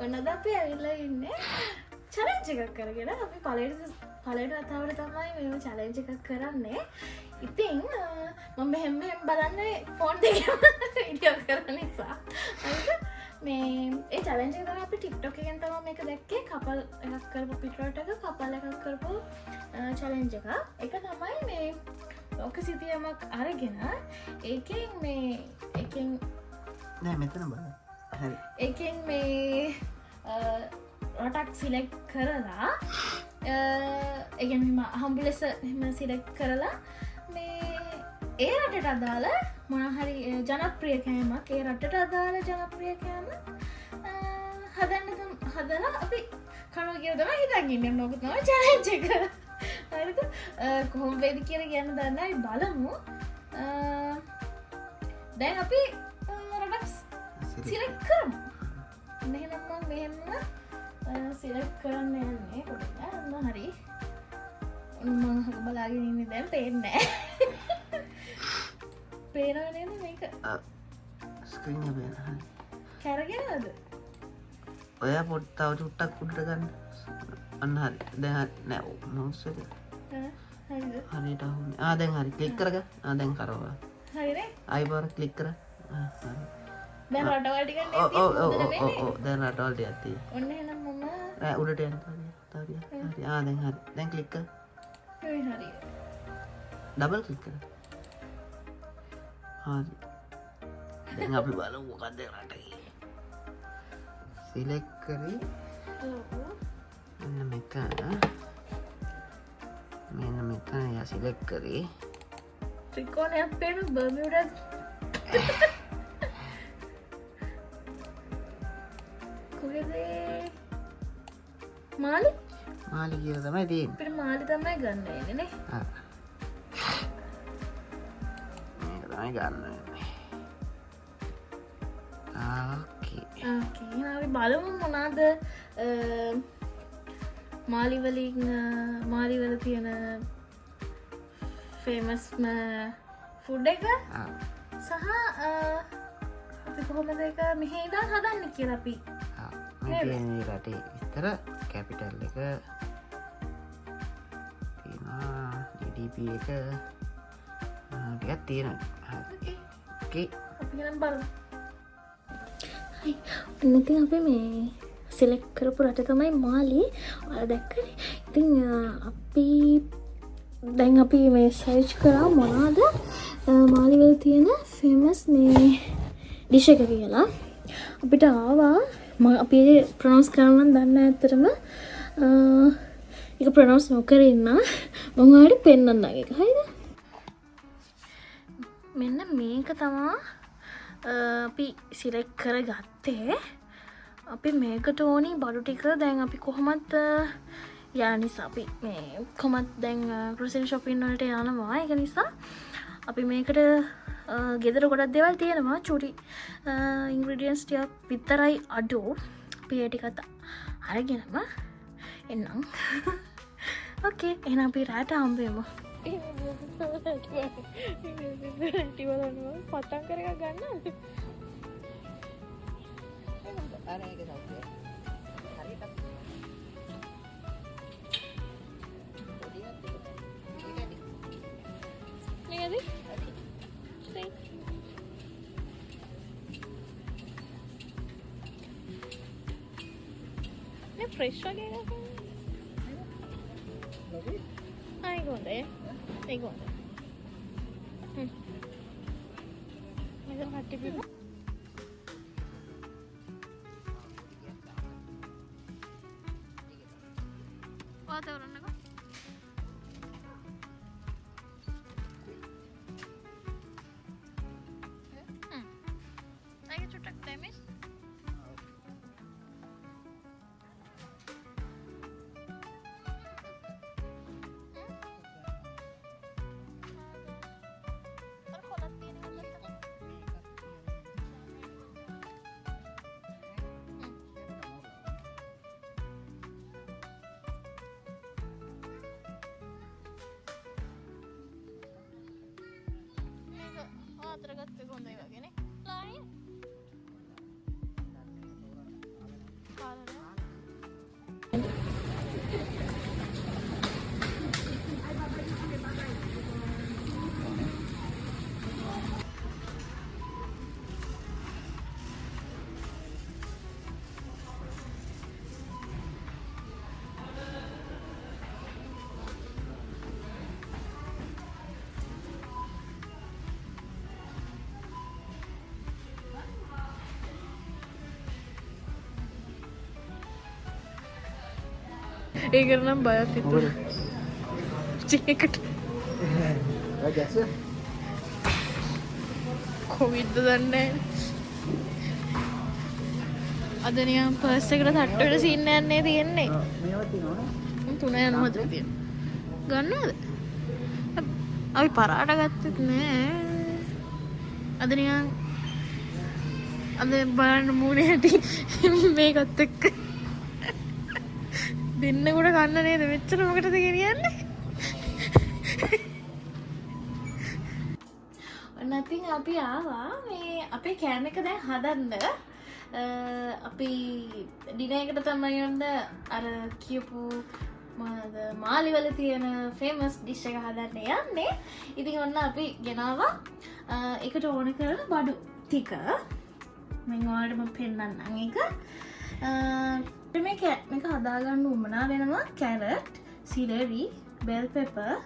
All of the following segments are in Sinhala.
ඔන්න අද අපි ඇවිල්ලා ඉන්නේ චැලෙන්ජ් එකක් කරගෙන. අපි පළවෙනි වතාවට තමයි මෙහෙම චැලෙන්ජ් එකක් කරන්නේ. ඉතින් මම මෙහෙම මෙහෙම බලන්නේ ෆෝන් එකේම වීඩියෝ කරන නිසා. හරිද? මේ ඒ චැලෙන්ජ් එක තමයි අපි TikTok එකෙන් තමයි මේක දැක්කේ. කපල් එකක් කරපු පිටරට එක කපල් එකක් කරපු චැලෙන්ජ් එකක්. ඒක තමයි මේ ලෝක සිතියමක් අරගෙන ඒකෙන් මේ ඒකෙන් නෑ මෙතන බලන්න. හරි. ඒකෙන් මේ රටක් සිලෙක්ට් කරලා ඒ කියන්නේ මෙහෙම හම්බු ලෙස එහෙම සිලෙක්ට් කරලා මේ ඒ රටට අදාළ මොන හරි ජනප්‍රිය කෑමක්, ඒ රටට අදාළ ජනප්‍රිය කෑම හදන්න හදලා අපි කනවා කියලා තමයි හිතන් ඉන්නේ. මොකද තමයි චැලෙන්ජ් එක. හරිද? කොහොම වේද කියලා කියන්න දන්නේ නැහැ. අපි බලමු. දැන් අපි රටක් සිලෙක්ට් කරමු. එහෙනම් මම මෙහෙම සිලෙක්ට් කරන්න යන්නේ පොඩ්ඩක්. ඔන්න හරි. ඔන්න මං අහක බලාගෙන ඉන්නේ දැන් පේන්නේ නැහැ. පේනව නේද මේක? ස්ක්‍රීන් එක පේනවා. හරි. කැරගෙනවද? ඔයා පොඩ් තව චුට්ටක් උඩට ගන්න. අන්න හරි. දැන් හරි. නෑ, ඔව්, මවුස් එක. හරිද? හරියට අහුන්නේ. දැන් හරි. ක්ලික් කරගන්න. දැන් කරවලා. හරිනේ? ආයි පාරක් ක්ලික් කර. හරි. දැන් රටවල් ටිකක් නේ ඔව්, ඔව්, තියෙන්නේ. ඔව්, හොඳට ඔව්, වෙන්නේ. ඔව්, ඔව්. දැන් රටවල් ටිකක් තියෙන්නේ. ඔන්න එහෙනම් මම නෑ, උඩට යන්න. තව ටිකක්, තව ටිකක්. හරි. දැන් හරි. දැන් ක්ලික් කර. හරි, හරි. ඩබල් ක්ලික් කර. හරි. දැන් අපි බලමු මොකද්ද රට කියලා. සිලෙක්ට් කරේ. ඔව්. මෙන්න මෙතන. මෙන්න මෙතන යා සිලෙක්ට් කරේ. ත්‍රිකෝණයක් පේන බර්මියුඩා. කොහෙද? මාලි? මාලි කියලා තමයි තියෙන්නේ. අපිට මාලි තමයි ගන්න වෙන්නේ නේ. ආ. මේක තමයි ගන්න වෙන්නේ. ඕකේ. ඕකේ. එහෙනම් අපි බලමු මොනවාද මාලි වලින්, මාලි වල තියෙන ෆේමස්ම ෆුඩ් එක. සහ අපි කොහොමද ඒක මෙහෙ ඉඳන් හදන්නේ කියලා අපි. මේ නේද? තියෙන රටේ විස්තර, කැපිටල් එක තියෙනවා, GDP එක, ටිකක් තියෙනවා. හරි. ඕකේ. ඕකේ. අපි එහෙනම් බලමු. හරි. ඔන්න ඉතින් අපි මේ සිලෙක්ට් කරපු රට තමයි මාලි. ඔයාලා දැක්කනේ. ඉතින් අපි දැන් අපි මේ සර්ච් කරා මොනවාද, මාලි වල තියෙන ෆේමස් මේ ඩිෂ් එක කියලා. අපිට ආවා අපි ඒක ප්‍රොනවුන්ස් කරන්න නම් දන්නේ නැහැ ඇත්තටම. ඒක ප්‍රොනවුන්ස් නොකර ඉන්න මම ඔයාලට පෙන්නන්නම් ඒක. හරිද? මෙන්න මේක තමා අපි සිලෙක්ට් කරගත්තේ. අපි මේකට ඕනි බඩු ටික දැන් අපි කොහොමත් යන නිසා අපි මේ කොහොමත් දැන් ග්‍රොසරි ෂොපින් වලට යනවා. ඒක නිසා අපි මේකට ගෙදර ගොඩක් දේවල් තියෙනවා. චූටි ඉන්ග්‍රීඩියන්ට්ස් ටිකක් විතරයි අඩු. අපි ඒ ටිකත් අරගෙනම එන්නම්. ඕකේ, එහෙනම් අපි රාට හම්බ වෙමු. පටන් කර එකක් ගන්නද? අර ඒක සෞඛ්‍යයි. හරියට පොඩි එකක් තිබුණා. නේද? මේ ෆ්‍රෙෂ් වගේ එකක් නේ. ඒක හොඳයි. ඒක හොඳයි. මෙතන කට්ටිය බිමු. වාතාවරණක. ඒක චුට්ටක් ඩැමේජ්. අර කොළක් තියෙන එකක් ගත්තා. ඒකට නම් බයක් හිතුණා. චිකන් එකට. ඔය ගැස. කොවිඩ්ද දන්නේ නැහැ. අද නිකන් පර්ස් එකට තට්ටු වෙන සීන් එකක් නේ තියෙන්නේ. මේවා තියෙනවනේ. 3.94 තියෙනවා. ගන්නවද? අපි පරාට ගත්තෙත් නෑ. අද නිකන් අද බලන්න මූණේ හැටි මේකත් එක්ක. දෙන්නෙකුට කන්න නේද මෙච්චර මොකටද ගෙනියන්නේ? ඔන්න ඉතින් අපි ආවා මේ අපේ කෑම එක දැන් හදන්න. අපි ඩිනර් එකට තමයි ඔන්න අර කියපු මොනවද මාලිවල තියෙන ෆේමස් ඩිෂ් එක හදන්න යන්නේ. ඉතින් ඔන්න අපි ගෙනාවා ඒකට ඕන කරන බඩු ටික. මම ඔයාලට මම පෙන්නන්නම් ඒක. මේක හදාගන්න උවමනා වෙනවා carrot, celery, bell pepper,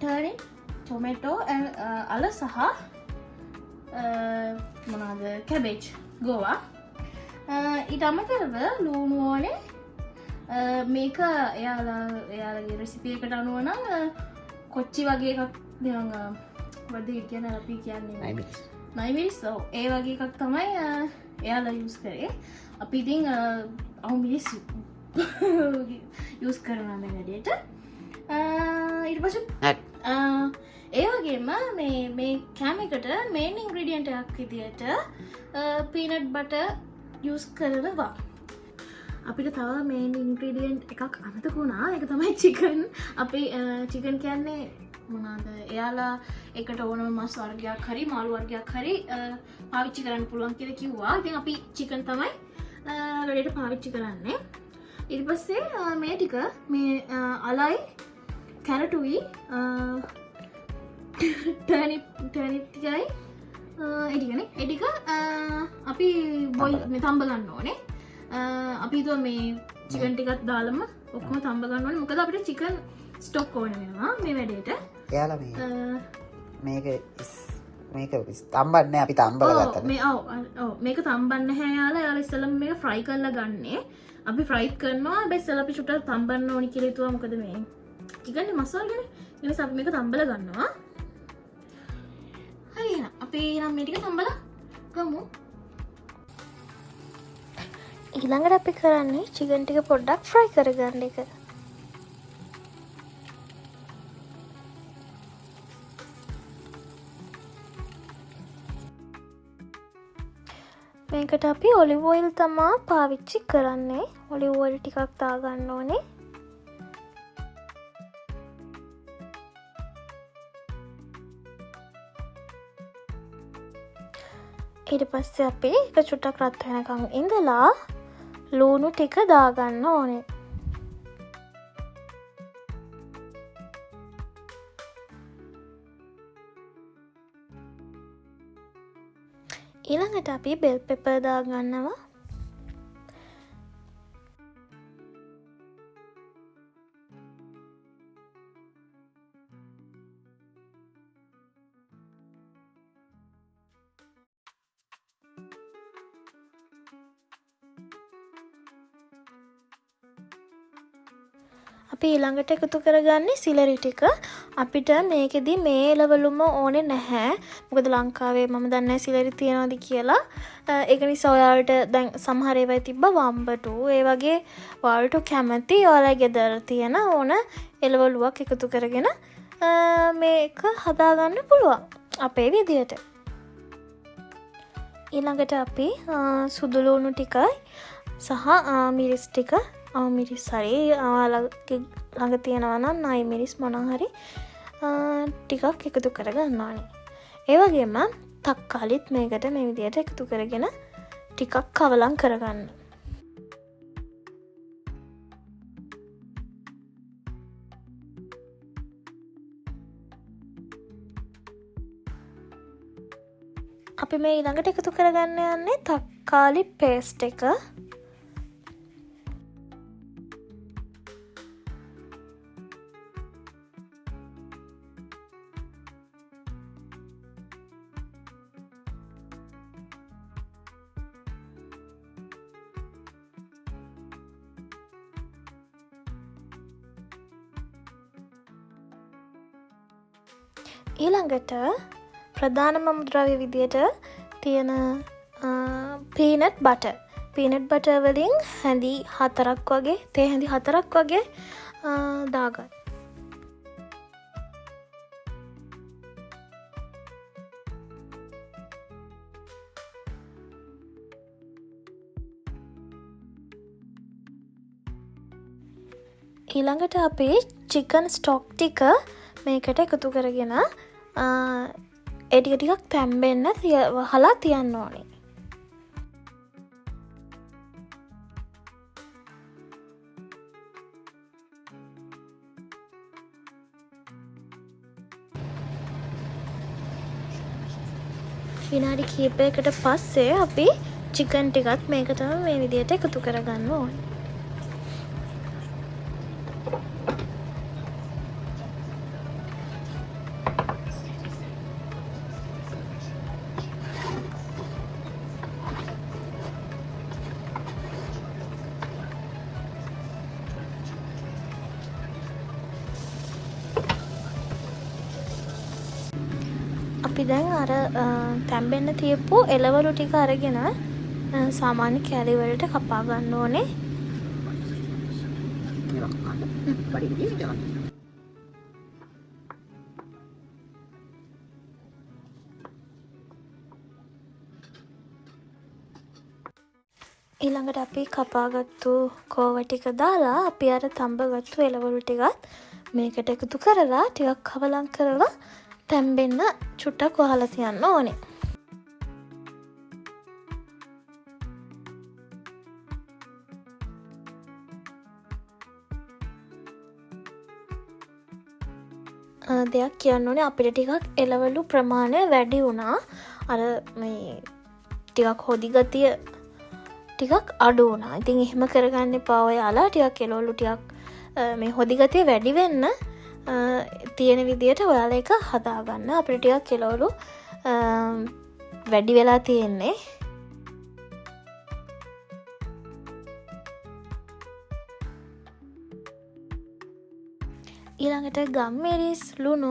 turnip, tomato and අල සහ මොනවද කැබේජ්, ගෝවා. ඊට අමතරව ලූණු ඕනේ. මේක එයාලගේ රෙසිපි එකට අනුව නම් කොච්චි වගේ එකක් නිකන් වද කියන අපි කියන්නේ නයිමිරිස්. නයිමිරිස්, ඔව්. ඒ වගේ එකක් තමයි එයාලා යූස් කරේ. අපි ඉතින් අහු මිරිස් යූස් කරනවා මේ වැඩේට. ඊට පස්සේ ඒ වගේම මේ කෑම එකට මේන් ඉන්ග්‍රීඩියන්ට් එකක් විදියට පීනට් බටර් යූස් කරනවා. අපිට තව මේන් ඉන්ග්‍රීඩියන්ට් එකක් අමතක වුණා. ඒක තමයි චිකන්. අපි චිකන් කියන්නේ මොනවාද? එයාලා ඒකට ඕනම මස් වර්ගයක් හරි මාළු වර්ගයක් හරි පාවිච්චි කරන්න පුළුවන් කියලා කිව්වා. ඉතින් අපි චිකන් තමයි වැඩේට පාවිච්චි කරන්නේ. ඊට පස්සේ මේ ටික මේ අලයි කැරටුයි ටර්නිප් ටිකයි ඒ ටිකනේ. ඒ ටික අපි බොයිල් මේ තඹ ගන්න ඕනේ. අපි හිතුවා මේ චිකන් ටිකක් දාලම ඔක්කොම තඹ ගන්න ඕනේ. මොකද අපිට චිකන් ස්ටොක් ඕන වෙනවා මේ වැඩේට. එයාලා මේක තම්බන්නේ නැහැ, අපි තම්බලා ගත්තා. ඔව්, මේක තම්බන්නේ නැහැ යාලා. එයාලා ඉස්සෙල්ලම මේක ෆ්‍රයි කරලා ගන්නේ. අපි ෆ්‍රයි කරනවා. හැබැයි ඉස්සෙල්ලා අපි චුට්ටක් තම්බන්න ඕනි කියලා හිතුවා. මොකද මේ චිකන් නේ මස් වර්ගනේ. ඒ නිසා අපි මේක තම්බලා ගන්නවා. හරි එහෙනම් අපි එහෙනම් මේ ටික තම්බලා ගමු. ඊළඟට අපි කරන්නේ චිකන් ටික පොඩ්ඩක් ෆ්‍රයි කරගන්න එක. මේකට අපි ඔලිව් ඔයිල් තමා පාවිච්චි කරන්නේ. ඔලිව් ඔයිල් ටිකක් දාගන්න ඕනේ. ඊට පස්සේ අපි එක චුට්ටක් රත් වෙනකන් ඉඳලා ලුණු ටික දාගන්න ඕනේ. ඊළඟට අපි බෙල් පෙපර් දාගන්නවා. අපි ඊළඟට එකතු කරගන්නේ සිලරි ටික. අපිට මේකෙදි මේ එළවලුම ඕනේ නැහැ. මොකද ලංකාවේ මම දන්නේ නැහැ සිලරි තියනවද කියලා. ඒක නිසා ඔයාලට දැන් සමහර ඒවායි තිබ්බ වම්බටු ඒ වගේ ඔයාලට කැමති ඔයාලා ගෙදර තියෙන ඕන එළවලුවක් එකතු කරගෙන මේක හදාගන්න පුළුවන් අපේ විදියට. ඊළඟට අපි සුදු ලුණු ටිකයි සහ මිරිස් ටික, මිරිස් හරි ඔයාලගේ ළඟ තියෙනවා නම් නයි මිරිස් මොනවා හරි ටිකක් එකතු කරගන්න ඕනේ. ඒ වගේම තක්කාලිත් මේකට මේ විදියට එකතු කරගෙන ටිකක් කවලම් කරගන්න. අපි මේ ඊළඟට එකතු කරගන්න යන්නේ තක්කාලි පේස්ට් එක. ඊළඟට ප්‍රධානම අමුද්‍රව්‍ය විදියට තියෙන පීනට් බටර්. පීනට් බටර් වලින් හැඳි 4ක් වගේ, තේ හැඳි 4ක් වගේ දාගන්න. ඊළඟට අපි චිකන් ස්ටොක් ටික මේකට එකතු කරගෙන ඒ ටික ටිකක් තැම්බෙන්න වහලා තියන්න ඕනේ. විනාඩි කිහිපයකට පස්සේ අපි චිකන් ටිකත් මේකටම මේ විදිහට එකතු කරගන්න ඕනේ. අපි දැන් අර තැම්බෙන්න තියපු එළවලු ටික අරගෙන සාමාන්‍ය කෑලි වලට කපා ගන්න ඕනේ. ඊළඟට අපි කපාගත්තු කෝව ටික දාලා අපි අර තඹගත්තු එළවලු ටිකත් මේකට එකතු කරලා ටිකක් කවලම් කරලා තැම්බෙන්න චුට්ටක් වහලා තියන්න ඕනේ. දෙයක් කියන්න ඕනේ, අපිට ටිකක් එළවලු ප්‍රමාණය වැඩි වුණා. අර මේ ටිකක් හොදි ගතිය ටිකක් අඩු වුණා. ඉතින් එහෙම කරගන්න එපා ඔයාලා. ටිකක් එළවලු ටිකක් මේ හොදි ගතිය වැඩි වෙන්න තියෙන විදියට ඔයාලා ඒක හදාගන්න. අපිට ටිකක් එළවලු වැඩි වෙලා තියෙන්නේ. ඊළඟට ගම්මිරිස් ලුණු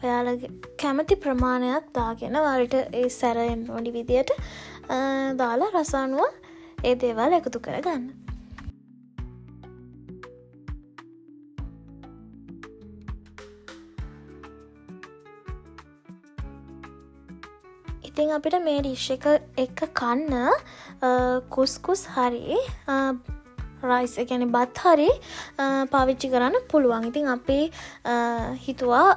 ඔයාලගේ කැමති ප්‍රමාණයක් දාගෙන ඔයාලට ඒ සැර එන්න ඕනි විදියට දාලා රස අනුව ඒ දේවල් එකතු කරගන්න. ඉතින් අපිට මේ ඩිෂ් එක එක්ක කන්න කුස්කුස් හරි රයිස්, ඒ කියන්නේ බත් හරි පාවිච්චි කරන්න පුළුවන්. ඉතින් අපි හිතුවා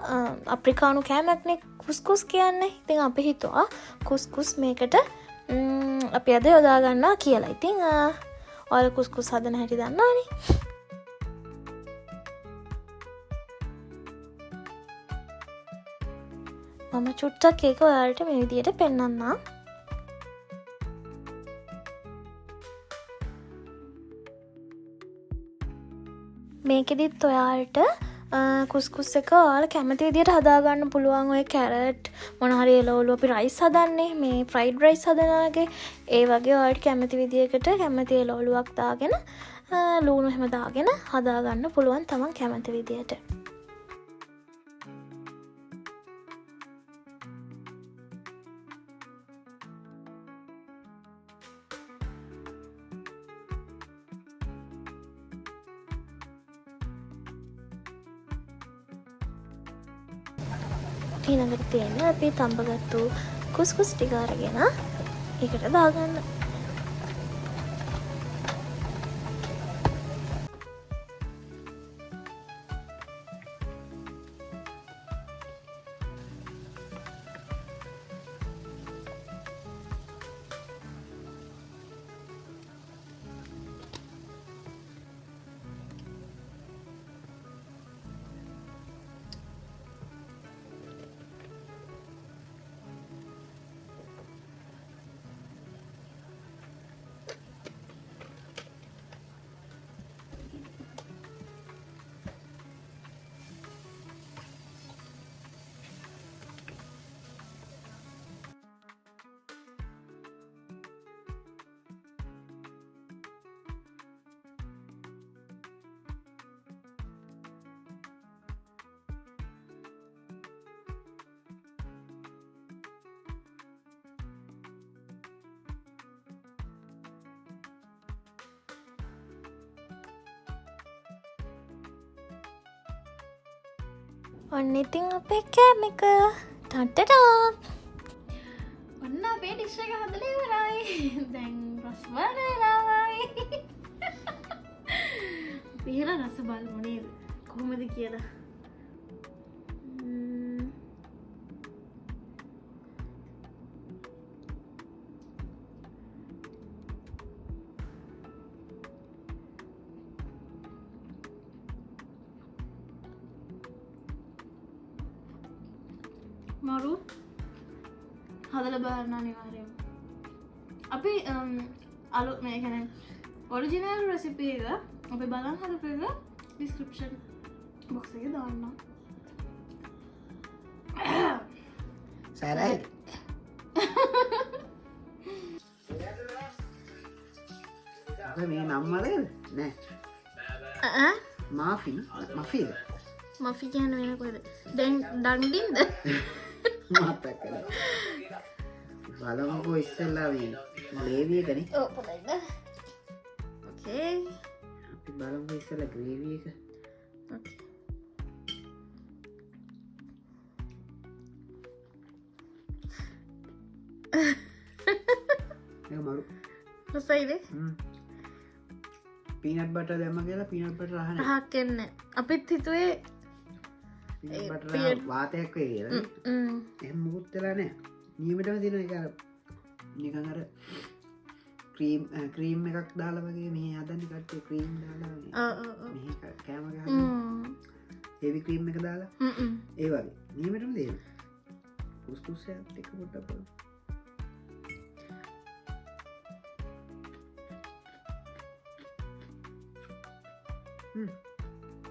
අප්‍රිකානු කෑමක්නේ කුස්කුස් කියන්නේ. ඉතින් අපි හිතුවා කුස්කුස් මේකට අපි අද යොදා ගන්නවා කියලා. ඉතින් ඔයාලා කුස්කුස් හදන හැටි දන්නවනේ. මම චුට්ටක් ඒක ඔයාලට මේ විදියට පෙන්නන්නම්. මේකෙදිත් ඔයාලට කුස්කුස් එක ඔයාලා කැමති විදියට හදාගන්න පුළුවන්. ඔය කැරට් මොන හරි එළවලු අපි රයිස් හදන්නේ, මේ ෆ්‍රයිඩ් රයිස් හදනවා වගේ. ඒ වගේ ඔයාලට කැමති විදියකට කැමති එළවලුවක් දාගෙන ලුණු එහෙම දාගෙන හදාගන්න පුළුවන් තමන් කැමති විදියට. ඊළඟට තියෙන්නේ අපි තඹගත්තු කුස්කුස් ටික අරගෙන ඒකට දාගන්න. ඔන්න ඉතින් අපේ කෑම එක ටටටා. ඔන්න අපේ ඩිෂ් එක හදලා ඉවරයි. දැන් රස බලන වෙලාවයි. අපි එහෙනම් රස බලමු නේද? කොහොමද කියලා. මරු හදලා බලන්න අනිවාර්යයෙන්ම. අපි අලුත් මේ කියන්නේ ඔරිජිනල් රෙසිපි එක අපි බලන් හදපු එක ඩිස්ක්‍රිප්ෂන් බොක්ස් එකේ දාන්නම්. සැරයි. ඔය මේ නම් මතකද? නෑ. ඈ? මාෆි මෆිද? මෆි කියන්නේ වෙන කොහෙද? දැන් ඩන්ඩින්ද? මතක නෑ. බලමුකෝ ඉස්සෙල්ලා මේ ග්‍රේවි එකනේ. ඔව් පොඩ්ඩක්. ඕකේ. අපි බලමුකෝ ඉස්සෙල්ලා ග්‍රේවි එක. ඕකේ. මේක මරු. රසයිද? පීනට් බටර් දැම්ම කියලා පීනට් බටර් රහ නෑ. රහක් එන්නේ. අපිත් හිතුවේ පීනට් බටර් රහ වාතයක් වෙයි කියලා නේ. එහෙම මොකුත් වෙලා නෑ. නියමටම තියෙනවා ඒක අර නිකන් අර ක්‍රීම් එකක් දාලා වගේ මෙහි හදන්නේ කට්ටිය ක්‍රීම් දාලා වගේ. ඔව් ඔව් ඔව්. මෙහි කෑම එක හදන්නේ. හෙවි ක්‍රීම් එක දාලා. ඒ වගේ. නියමටම තියෙනවා. කුස්කුස් එකත් එක්ක පොඩ්ඩක් බලමු.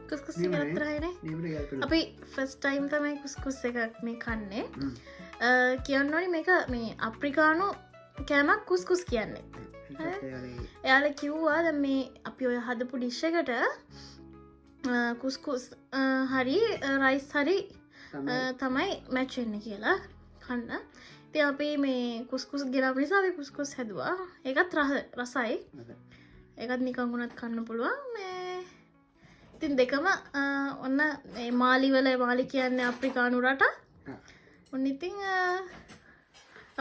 කුස්කුස් නියමයි. එකක් රහයි නේ. නියමට ගැලපෙනවා. අපි ෆස්ට් ටයිම් තමයි කුස්කුස් එකක් මේ කන්නේ. කියන්න ඕනි මේක මේ අප්‍රිකානු කෑමක් කුස්කුස් කියන්නේ. එයාලා කිව්වා දැන් මේ අපි ඔය හදපු ඩිෂ් එකට කුස්කුස් හරි රයිස් හරි තමයි මැච් වෙන්නේ කියලා කන්න. ඉතින් අපි මේ කුස්කුස් ගෙනාපු නිසා අපි කුස්කුස් හැදුවා. ඒකත් රසයි. ඒකත් නිකන් වුණත් කන්න පුළුවන්. මේ ඉතින් දෙකම ඔන්න මේ මාලි වල මාලි කියන්නේ අප්‍රිකානු රට. ඔන්න ඉතින්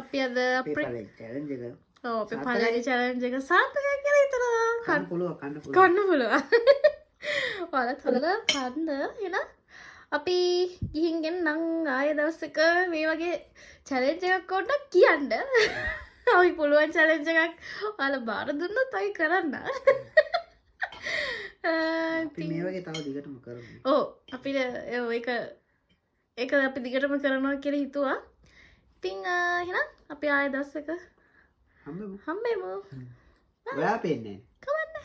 අපි අද අපේ පළවෙනි චැලෙන්ජ් එක. ඔව්, අපේ සාර්ථකයි. පළවෙනි චැලෙන්ජ් එක සාර්ථකයි කියලා හිතනවා. කන්න පුළුවන්, කන්න පුළුවන්. කන්න පුළුවන්. ඔයාලත් හදලා කන්න. එහෙනම් අපි ගිහින් ගෙන්නම් ආයෙ දවසක මේ වගේ චැලෙන්ජ් එකක් ඕන නම් කියන්න. අපි පුළුවන් චැලෙන්ජ් එකක් ඔයාලා බාර දුන්නොත් අපි කරන්න. අපි මේ වගේ තව දිගටම කරමු. ඔව්, අපිට ඒක අපි දිගටම කරනවා කියලා හිතුවා. ඉතින් එහෙනම් අපි ආයෙ දවසක හම්බෙමු. හම්බෙමු. ඔයා පේන්නේ කමන්නේ.